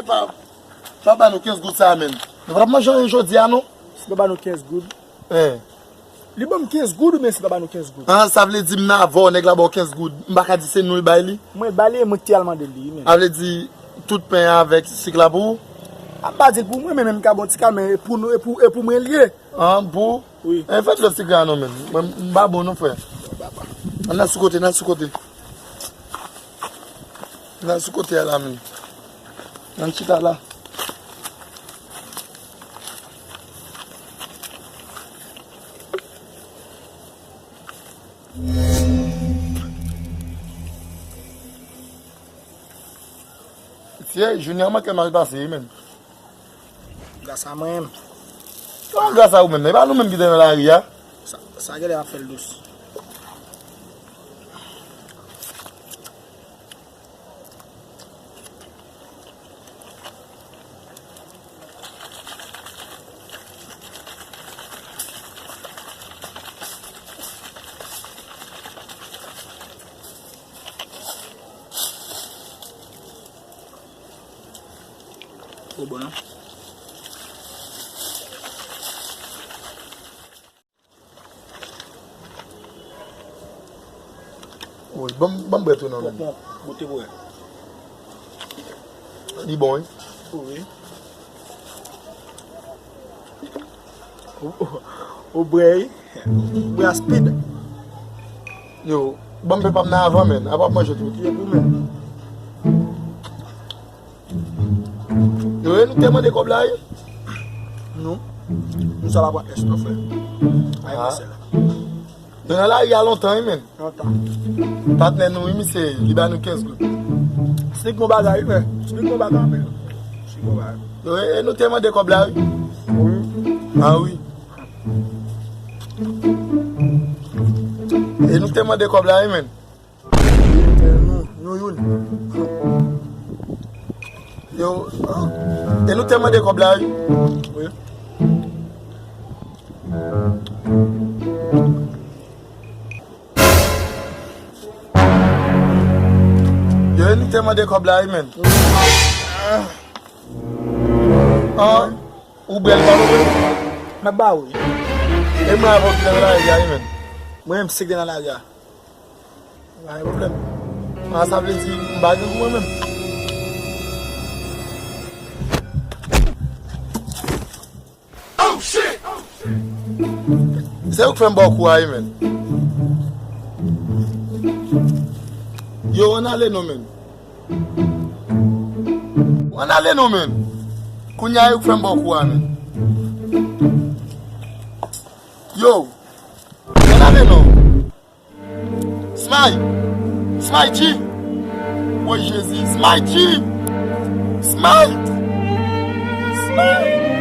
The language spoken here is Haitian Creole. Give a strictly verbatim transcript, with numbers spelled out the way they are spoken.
Pa, pa ba nou kenz goud sa a, menm. Nou pa t ap manje anyen jodi a, non? Si pa ba nou kenz goud. Eh. Li ban m kenz goud oubyen si pa ba nou kenz goud? Ah, sa vle di m nan avè w, nèg la ba w kenz goud. M pa ka di se nou l bay li? Mwen bay li, e mwen ki te al mande l li, wi, menm. Sa vle di tout pen an avèk sik la pou ou? A, m pa di l pou mwen, men menm ka bon ti ka, men e pou nou, e pou, e pou mwen l ye. Ah, pou? Wi. Eh, fè dlo sik la non, menm. Mwen, m pa bon non, frè. Ann al sou kote, ann al sou kote. Ann al sou kote a la, menm. Ann chita la. Mesye, jounen an manke mal pase, wi, menm. Gras a mwen menm. Kòman gras a ou menm? E pa nou menm ki te nan lari a? Sa, sa genlè ap fè l dous. Twò bon, non? Wi, ban m, ban m bwè tou non, menm. Bon, bon, goute pou wè. Li bon, wi. Wi. Ou, ou, ou bwè, wi. Ou bwè a speed. Yo, ban m pepa m nan avan, menm. Apa w ap manje tou? Ye pou menm. Yo, e nou te mande kòb la, wi. Nou, nou sa la pran S non, frè. Ay, ah. Mesye la. Nou nan lari a lontan, wi, menm. Lontan. Patnè nou, wi, misye, li ba nou kenz goud. Slik bon bagay, wi, frè. Slik bon bagay, anpil. Slik bon bagay. Yo, e, e nou te mande kòb la, wi. Wi. Ah, wi. E nou te mande kòb la, wi, menm. Nou, nou youn. Yo, ah, e nou te mande kòb la, wi. Wi. Yo, e nou te mande kòb la, wi, menm. Ah, ou bèl pa ou, wi. M ap ba ou, wi. E mwen avè w ki te nan lari a, wi, menm. Mwen menm, se ki te nan lari a. Pa gen pwoblèm. Ah, sa vle di, m pa gen gou mwen menm. Se ou k fè m ba w kou a, wi, menm. Yo, ann ale non, menm. Ann ale non, menm. Kounye a, yo k fè m ba w kou a, menm. Yo, ann ale non. Smile! Smile G! Woy Jezi! Smile G! Smile! Smile!